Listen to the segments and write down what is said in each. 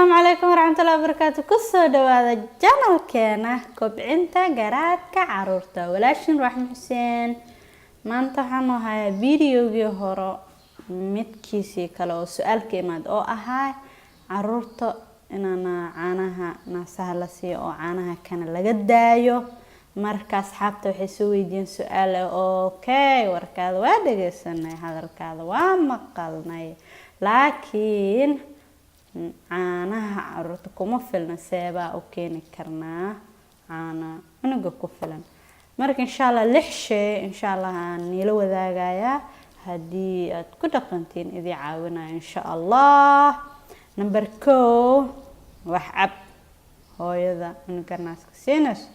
Asalaamu calaykum waraxmatullahi wabarakaatu. Kusoo dhawaada channelkeena Kobcinta Garaadka Caruurta, walaashin Raxmo Xuseen. Maanta waxaanu hayaa videogii hore midkiisii kale oo su-aal ka imaad oo ahaa caruurta inaana caanaha naasaha la siiyo oo caanaha kana laga daayo. Marka asxaabta waxay soo weydiiyeen su-aal. Okay, warkaada waa dhageysanay, hadalkaada waa maqalnay, laakiin caanaha caruurta kuma filna. Seebaa u keeni karnaa caana cunuga ku filan? Marka insha Allah lix shay insha Allah aan niila wadaagayaa, haddii aad ku dhaqantiin idii caawinayo insha Allah. Number 1, wax cab. Hooyada cunuga naaska siinayso,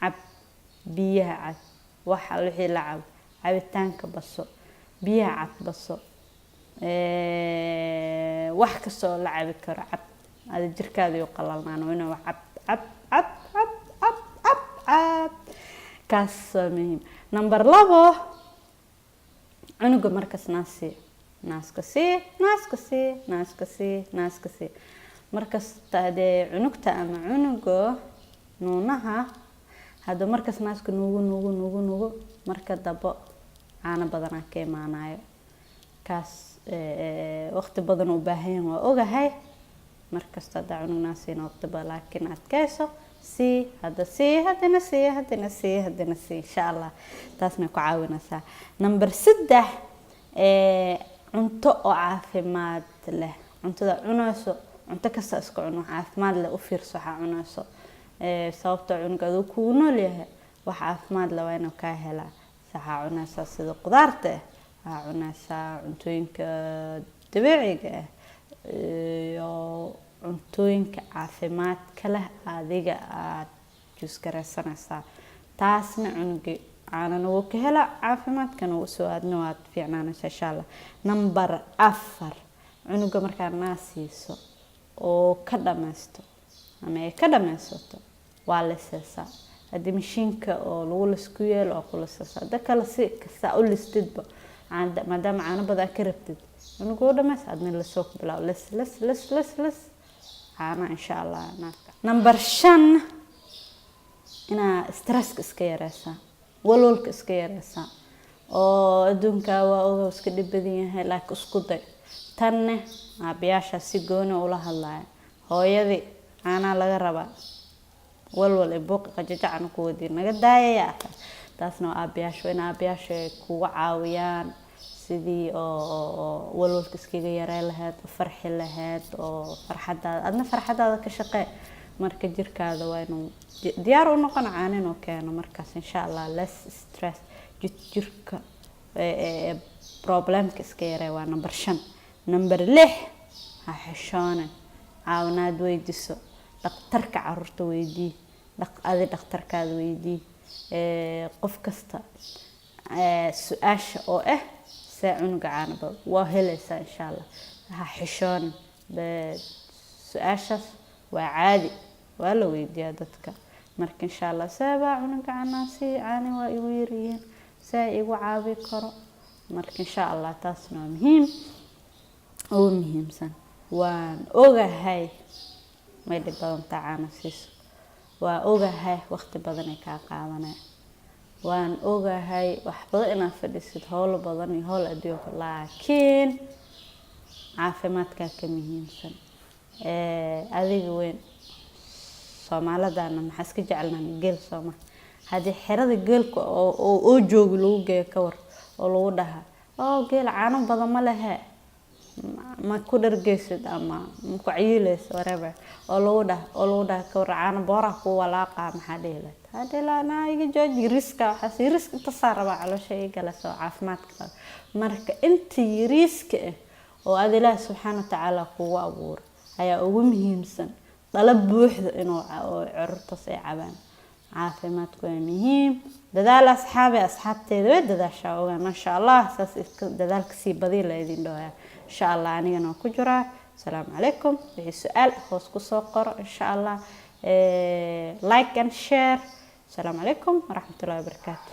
cab, biyaha cab, waxa wixii la cabo, cabitaanka baso, biyaha cad baso, wax kasta oo la cabi karo cab. Ada jirkaada iyu qalalnaan, waa inaa wax cab, cab, cab, cab, cab, cab, cab. Kaas waa muhiim. Number 2, cunuga markas naas sii, naaska sii, naaska sii, naaska sii, naaska sii. Markasta hadee cunugta ama cunuga nuunaha hadduu markas naaska nuugu, nuugu, nuugu, nuugu, marka dabo caano badanaa ka imaanayo. Kaas waqti badan u baahan yahay, waa ogahay. Markasta haddaa cunug naas siina waqti badan, laakiin adkeyso, sii hadda, sii haddana, sii haddana, sii haddana, sii insha Allah. Taasna ku caawinaysaa. Number 3, cunto oo caafimaad leh. Cuntada cunayso, cunto kasta iska cuno, caafimaad leh u fiirso waxaa cunayso, sababtoo cunuga aduu kugu nool yahay, wax caafimaad leh waa inuu kaa helaa. Waxaa cunaysaa sida qudaarta ah, waxaa cunaysaa cuntooyinka dabiiciga ah iyo cuntooyinka caafimaadka leh adiga aada choose garaysanaysaa. Taasna cunugi caanana wuu ka helaa, caafimaadkana wuu soo aadna, waad fiicnaanaysaa insha Allah. Number 4, cunuga markaa naas siiso oo ka dhammaysto ama ay ka dhammaysato, waa liseysaa. Haddii mashiinka oo lagu lisku yeelo, waa ku liseysaa. Hadda kale si kasta u listidba, maadaama caano badan ka rabtid, cunuga u dhamays, adna lisoo ku bilaabo, lis, lis, lis, lis, lis caana insha Allah naaska. Number 5, inaa stresska iska yareysaa, walwalka iska yareysaa, oo adduunka waa oga iska dhib badan yahay, laakiin isku day. Tanne aabayaashaa si gooni ula hadlaya. Hooyadii caanaa laga rabaa, walwal ee buuqi qajajacana ku wadiin naga daayaya. Taasna waa aabayaasha, waa in aabayaasha ay kugu caawiyaan sidii oo walwalka iskaga yarey lahayd, u farxi lahayd, oo farxadaada, adna farxadaada ka shaqee. Marka jirkaada waa inuu diyaar u noqon caano inuu keeno. Markaas insha Allah less stress, jirka problemka iska yaree, waa number 5. Number 6, ha xishoonin, caawinaad weydiiso. Dhaqtarka caruurta weydii, adi dhakhtarkaada weydii, qof kasta su-aasha oo ah see cunuga caanaba waa helaysaa insha Allah. Ha xishoonin, su-aashaas waa caadi, waa la weydiiyaa dadka. Marka insha Allah, seebaa cunuga caanaasi, caani waa igu yaryihiin, see igu caawi karo? Marka insha Allah taasna waa muhiim, ugu muhiimsan. Waan ogahay may dhib badantaa caano siiso, waa ogahay waqti badan ay kaa qaadanaya, waan ogahay wax badan inaad fadhisid, howlo badan iyo howl adduunka, laakiin caafimaadkaa ka muhiimsan. Adiga weyn Soomaalidana maxaa iska jecelnahay? Geel sooma? Haddii xerada geelka oo joogo lagu geeyo, ka war, oo lagu dhaha oo geel caano badan ma lehe, ma ku dhargeysid ama ma ku cayiileysid, whatever, oo lagu dhaha, ka war, caano booraha ku walaaqa, maxaa dhihi lahayd? Waxaa dhihi lahaa, naa iga jooji yariiska, waxaas yariiska intaasaa rabaa caloosha ii galaysa oo caafimaadka qaba. Marka inta yariiska ah oo aad Ilaahi subxaana watacaala kugu abuuray ayaa ugu muhiimsan dhalo buuxda inuu caruurtaas ay cabaan. Caafimaadku waa muhiim. Dadaal asxaabe, asxaabteeda way dadaashaa, ogaa, maasha Allah. Saas iska dadaalka sii badiya la idin dhahoyaa insha Allah. Anigana waan ku jiraa. Asalaamu calaykum. Wixii su-aal hoos kusoo qoro insha Allah. Like and share. Asalaamu calaykum waraxmatullahi wabarakaatu.